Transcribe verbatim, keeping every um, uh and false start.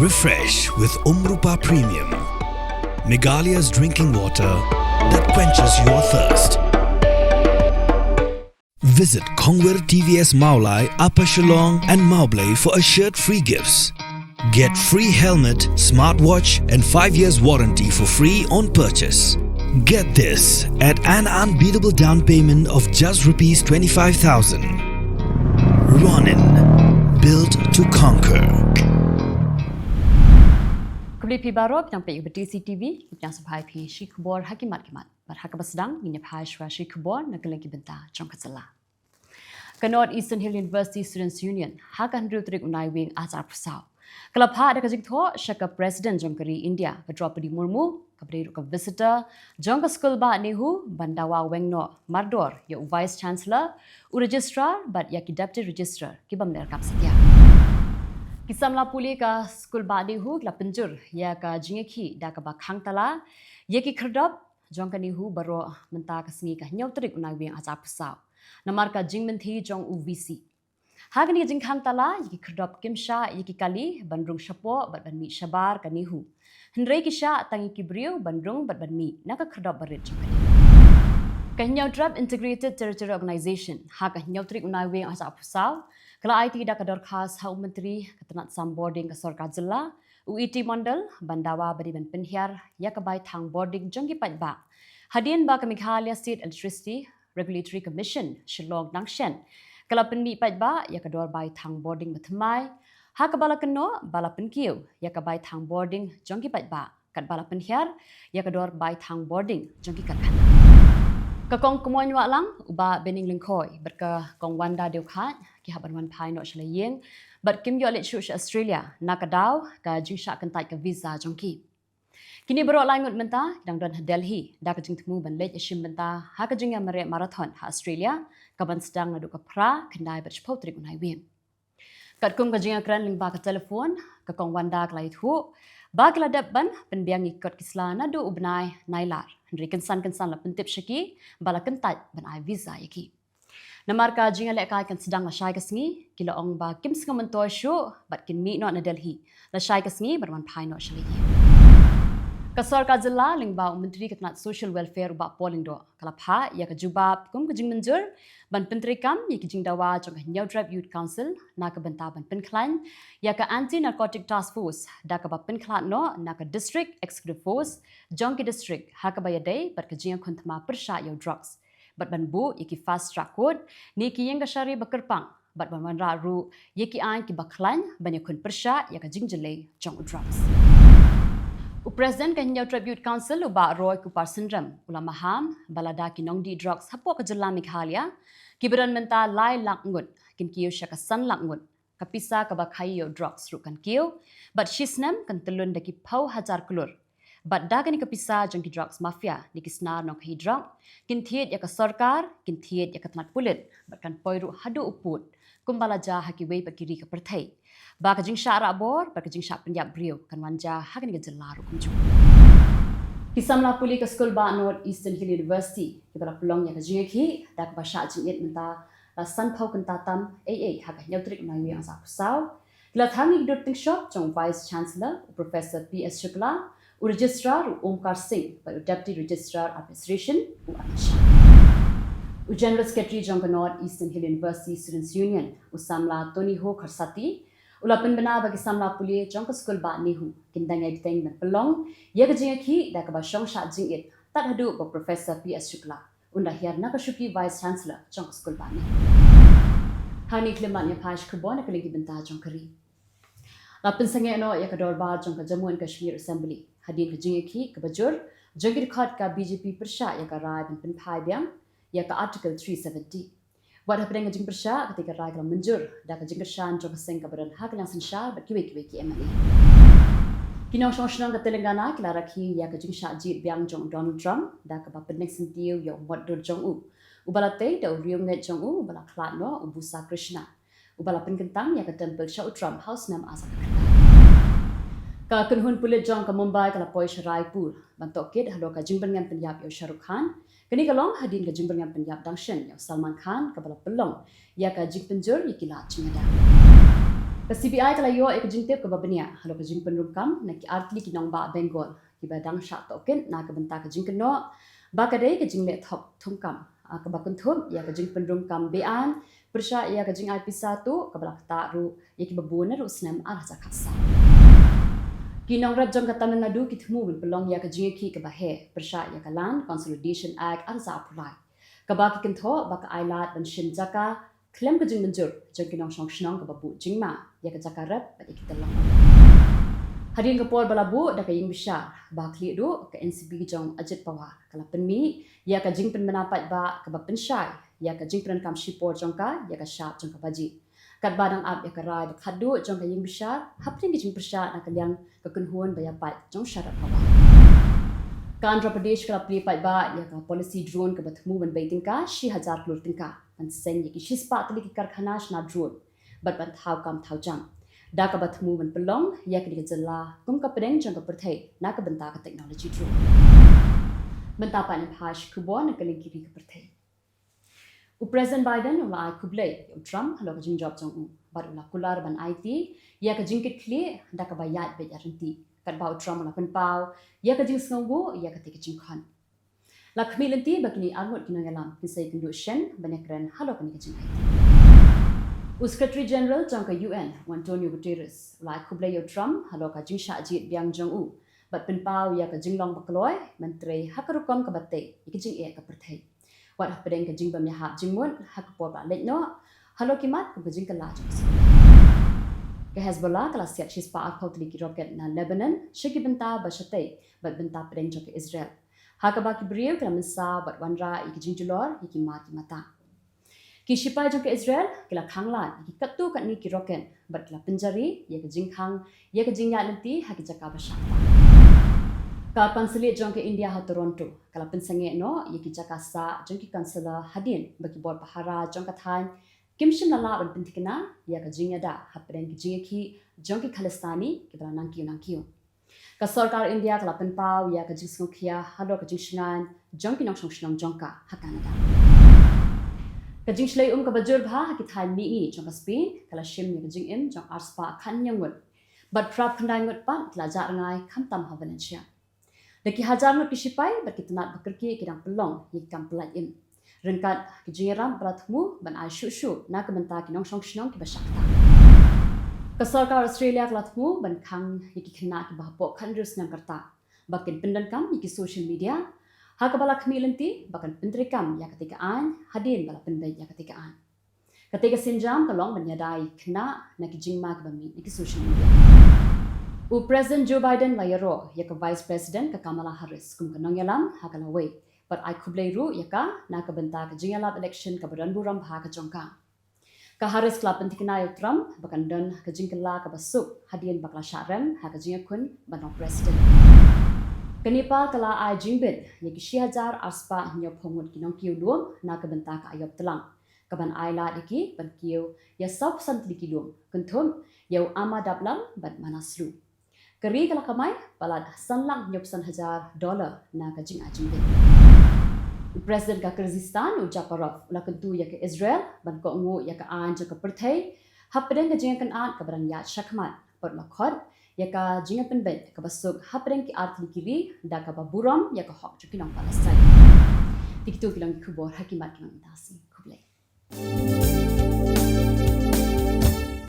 Refresh with Umrupa Premium, Meghalaya's drinking water that quenches your thirst. Visit Kongwir T V S Mawlai, Upper Shillong and Mawblei for assured free gifts. Get free helmet, smartwatch and five years warranty for free on purchase. Get this at an unbeatable down payment of just rupees twenty-five thousand. Ronin, built to conquer. Khublei phi baroh, nang peit ïa ka T C T V, ngi pdiang sngewbha ïa phi sha ki khubor ha ki mat ki mat. Bad ha kaba sdang, ngin ïa phai shuwa sha ki khubor na kylleng ki bynta jong ka jylla. Ka North Eastern Hill University Students Union, ha ka hynriew tarik u Naiwieng arhajar arphew saw, ka la phah da ka jingthoh sha ka President jong ka ri India, ka Droupadi Murmu, kaba dei ruh ka visitor jong ka skul bah NEHU, ban dawa weng noh mardor ïa u Vice Chancellor, u Registrar bad ïa ki Deputy Registrar ki bym leh rakam satia. Ki samla pule ka skul bah NEHU ki la pynjur ïa ka jingïakhih da kaba khang tala ïa ki khyrdop jong ka NEHU baroh mynta ka sngi ka hynñiew tarik u Naiwieng arhajar arphew saw, namar ka jingmynthi jong u VC. Ha kane ka jingkhang tala, ïa ki khyrdop kim shah ïa ki kali ban rung shapoh bad ban mih shabar ka NEHU, hynrei ki shah tang ïa ki briew ban rung bad ban mih na ka khyrdop barit jong ka NEHU. Ka Hynñiewtrep Integrated Territorial Organization, ha ka hynñiew tarik u Naiwieng arhajar arphew saw, ka la aiti da ka dorkhas ha u Myntri ka tnat sam bording ka Sorkar Jylla, u E T Mondal, ban dawa ba dei ban pynhiar ïa ka bai thang bording jong ki paidbah, hadien ba ka Meghalaya State Electricity Regulatory Commission, Shillong, Nangshan, ka la pynmih paidbah ïa ka dor bai thang bording bathymmai, ha kaba la kynnoh ba la pynkiew ïa ka bai thang bording jong ki paidbah, katba la pynhiar ïa ka dor bai thang bording jong ki karkhana. Ka Kong Kmoin Wahlang, u Bah Binning Lyngkhoi bad ka Kong Wanda Dewkhaid, ki hap ban wan phai noh sha la ïing bad kim ïoh leit shuh sha Australia na ka daw ka jingshah kyntait ka visa jong ki. Kine baroh lai ngut mynta ki dang don ha Delhi da ka jingthmu ban leit ïashim bynta ha ka jingïamareh marathon ha Australia, kaban sdang naduh ka phra, khyndai bad shiphew tarik u Naiwieng. Katkum ka jingïakren lyngba ka telephone, ka Kong Wanda ka la ïathuh ba ki la dep ban pynbiang ïa ki kot ki sla naduh u bnai Nailar, hynrei kynsan kynsan la pyntip sha ki ba la kyntait ban ai visa ïa ki. Namar ka jingïalehkai kan sdang lashai ka sngi, ki la ong ba kim sngewmyntoi shuh bad kin mih noh na Delhi lashai ka sngi ban wan phai noh sha la ïing. Ka Sorkar Jylla lyngba u Myntri ka tnat Social Welfare u Bah Paul Lyngdoh, ka la phah ïa ka jubab kum ka jingmynjur ban pyntreikam ïa ki jingdawa jong ka Hynñiewtrep Youth Council na ka bynta ban pynkhlaiñ ïa ka Anti Narcotic Task Force da kaba pynkhlad noh na ka District Executive Force jong ki district, ha kaba ïadei bad ka jingïakhun thma pyrshah ïa u drugs, bad ban buh ïa ki fast track court ne ki ïing kashari ba kyrpang, bad ban wanrah ruh ïa ki aiñ kiba khlaiñ ban ïakhun pyrshah ïa ka jingjyllei jong u drugs. U President ka Hynñiewtrep Youth Council u Bah Roykupar Synrem u la maham ba lada ki nongdih drugs hapoh ka jylla Meghalaya kiba don mynta lai lak ngut kin kiew sha ka san lak ngut, ka pisa kaba khaïi ïa u drugs ruh kan kiew, bad shisnem kan tyllun da ki phew hajar klur. Bad da kane ka pisa jong ki drugs mafia ne ki snar nongkhaïi drug kin thied ïa ka sorkar, kin thied ïa ka tnat pulit, bad kan poi ruh haduh u pud, kumba la jia ha kiwei pat ki ri ka pyrthei, ba ka jingshah rahbor bad ka jingshah pynïap briew kan wan jia ha kane ka jylla ruh kumjuh. Ki samla pule ka skul bah North Eastern Hill University kiba la pynlong ïa ka jingïakhih da kaba shah jingit mynta la sanphew kynta tam eiei ha ka hynñiew tarik u Naiwieng arhajar arphew saw, ki la thang ïa ki dur tyngshop jong u Vice Chancellor u Professor P S Shukla, u Registrar u Omkar Singh bad u Deputy Registrar Administration u Anand Shah. U General Secretary jong ka North Eastern Hill University Students Union, u samla Tony Ho Kharsati, u la pynbna ba ki samla pule jong ka skul bah NEHU kin dang ïai bteng ban pynlong ïa ka jingïakhih da kaba shong shah jingit tad haduh ba u Professor P S Shukla un da hiar na ka shuki Vice Chancellor jong ka skul bah NEHU. Hangne khlem lad ngin ïa phai sha ki khubor na kylleng ki bynta jong ka ri. La pynsangeh noh ïa ka dorbar jong ka Jammu and Kashmir Assembly hadien ka jingïakhih kaba jur jong ki dkhot ka B J P pyrshah ïa ka rai ban pynphai biang ïa ka Article three seventy. Wat hapdeng ka jingpyrshah, katei ka rai ka la mynjur da ka jingkyrshan jong ka seng kaba don ha ka liang synshar bad kiwei kiwei ki M L A. Ki nongshong shnong ka Telangana ki la rakhe ïa ka jingshah jied biang jong u Donald Trump da kaba pynlong syntiew ïa u mot dur jong u, uba la tei da u riewngeit jong u uba la khlad noh, u Busa Krishna, uba la pynkyntang ïa ka temple sha u Trump ha u snem arhajar khatkhyndai. Ka kynhun pulit jong ka Mumbai ka la poi sha Raipur ban tohkit halor ka jingbyrngem pynïap ïa u Shah Rukh Khan. Kane ka long hadien ka jingbyrngem pynïap dang shen ïa u Salman Khan kaba la pynlong ïa ka jingpynjur ïa ki lad jingïada. Ka C B I ka la ïoh ïa ka jingtip kaba bniah halor ka jingpynrung kam na ki artylli ki nongbah Bengal kiba dang shah tohkit na ka bynta ka jingkynnoh ba ka dei ka jingleh thok thungkam, ah, kaba kynthup ïa ka jingpynrung kam beaiñ pyrshah ïa ka jingai pisa tuh kaba la ktah ruh ïa kiba bun naduh u snem ar hajar khatsaw. Ki nongrep jong ka Tamil Nadu ki thmu ban pynlong ïa ka jingïakhih kaba heh pyrshah ïa ka Land Consolidation Act ar hajar arphew lai, kaba ki kynthoh ba ka ai lad ban shim jaka khlem ka jingmynjur jong ki nongshong shnong, kaba buh jingma ïa ka jaka rep bad ïa ki tyllong. Hadien ka por ba la buh da ka ïing bishar ba khlieh duh, ka N C P jong Ajit Pawar ka la pynmih ïa ka jingpynbna paidbah kaba pynshai ïa ka jingpyndonkam shipor jong ka ïa ka shap jong ka baji, katba dang ap ïa ka rai ba khatduh jong ka ïing bishar hapdeng ka jingpyrshah na ka liang ka kynhun ba ïapait jong u Sharad Pawar. Ka Andhra Pradesh ka la plie paidbah ïa ka policy drone kaba thmu ban bei tyngka shi hajar klur tyngka ban seng ïa ki shispah tylli ki karkhana shna drone bad ban thaw kam thaw jam, da kaba thmu ban pynlong ïa kane ka jylla kum ka pdeng jong ka pyrthei na ka bynta ka technology drone. Mynta pat ngin phai sha ki khubor na ka liang ki ri ka pyrthei. U President Biden u la ai khublei ïa u Trump halor ka jingjop jong u bad u la kular ban aiti ïa ka jingkitkhlieh da kaba ïaid beit ïaid ryntih, katba u Trump u la pynpaw ïa ka jingsngewnguh ïa katei ka jingkhot. La khmih lynti ba kine arngut ki nongïalam kin sa ïakynduh shen ban ïakren halor kane ka jingaiti. U Secretary General jong ka U N, u Antonio Guterres, u la ai khublei ïa u Trump halor ka jingshah jied biang jong u bad pynpaw ïa ka jinglong ba kloi ban trei ha ka rukom kaba tei ïa ka jingeh ka pyrthei, wat hapdeng ka jingbymïahap jingmut ha ka por ba la leit noh halor ki mat kum ka jingkylla jong ka Israel. Ka Hezbollah ka la siat shispah arphew tylli ki rocket na Lebanon sha ki bynta ba shatei bad bynta pdeng jong ka Israel, ha kaba ki briew ki la mynsaw bad wanrah ïa ki jingjulor ïa ki mar ki mata. Ki shipai jong ka Israel ki la khang lad ïa ki katto katne ki rocket bad ki la pynjari ïa ka jingkhang ïa ka jingïaid lynti ha ki jaka ba shah ktah. Ka Consulate jong ka India ha Toronto ka la pynsangeh noh ïa ki jaka sah jong ki Consular hadien ba ki bor pahara jong ka thaiñ kim shym la lah ban pynthikna ïa ka jingïada hapdeng ka jingïakhih jong ki Khalistani kiba la nangkiew nangkiew. Ka sorkar India ka la pynpaw ïa ka jingsngewkhia halor ka jingshngaiñ jong ki nongshong shnong jong ka ha Canada. Ka jingshlei um kaba jur bha ha ki thaiñ mihngi jong ka Spain ka la shim ïa ka jingim jong arspah khathynñiew ngut bad phra phew khyndai ngut pat ki la jah rngai khamtam ha Valencia. Da ki hajar ngut ki shipai bad ki tnat ba kyrkieh ki dang pynlong ïa ki kam pyllait im. Ryngkat ki jingïarap ba la thmu ban ai shuh shuh na ka bynta ki nongshong shnong kiba shah ktah. Ka sorkar Australia ka la thmu ban khang ïa ki khynnah kiba hapoh khathynriew snem ka rta ba kin pyndonkam ïa ki social media, ha kaba la khmih lynti ba kan pyntreikam ïa katei ka aiñ hadien ba la pynbeit ïa katei ka aiñ. Katei ka sienjam ka long ban ïada ïa ki khynnah na ki jingma kiba mih na ki social media. U President Joe Biden la ïaroh ïa ka Vice President ka Kamala Harris kum ka nongïalam ha ka lawei bad ai khublei ruh ïa ka na ka bynta ka jingïalap election kaba don burom bha ka jong ka. Ka Harris ka la pynthikna ïa u Trump ba kan don ka jingkylla kaba suk hadien ba ka la shah rem ha ka jingïakhun ban long President. Ka Nepal ka la ai jingbit ïa ki shi hajar arspah hynñiewphew ngut ki nongkiew lum na ka bynta ka aïom tlang, kaban ai lad ïa ki ban kiew ïa sawphew san tylli ki lum, kynthup ïa u Ama Dablam bad Manaslu. Ka ri ka la kamai palat san lak hynñiewphew san hajar dollar na ka jingai jingbit. U President ka Kyrgyzstan u Japarov u la kyntu ïa ka Israel ban kohnguh ïa ka aiñ jong ka pyrthei hapdeng ka jingïakynad kaba dang ïaid shakhmat bad u la khot ïa ka jingïapynbeit kaba suk hapdeng ki artylli ki ri da kaba burom ïa ka hok jong ki nong Palestine. Te kito ki long ki khubor ha ki mat ki nong mynta ka sngi. Khublei.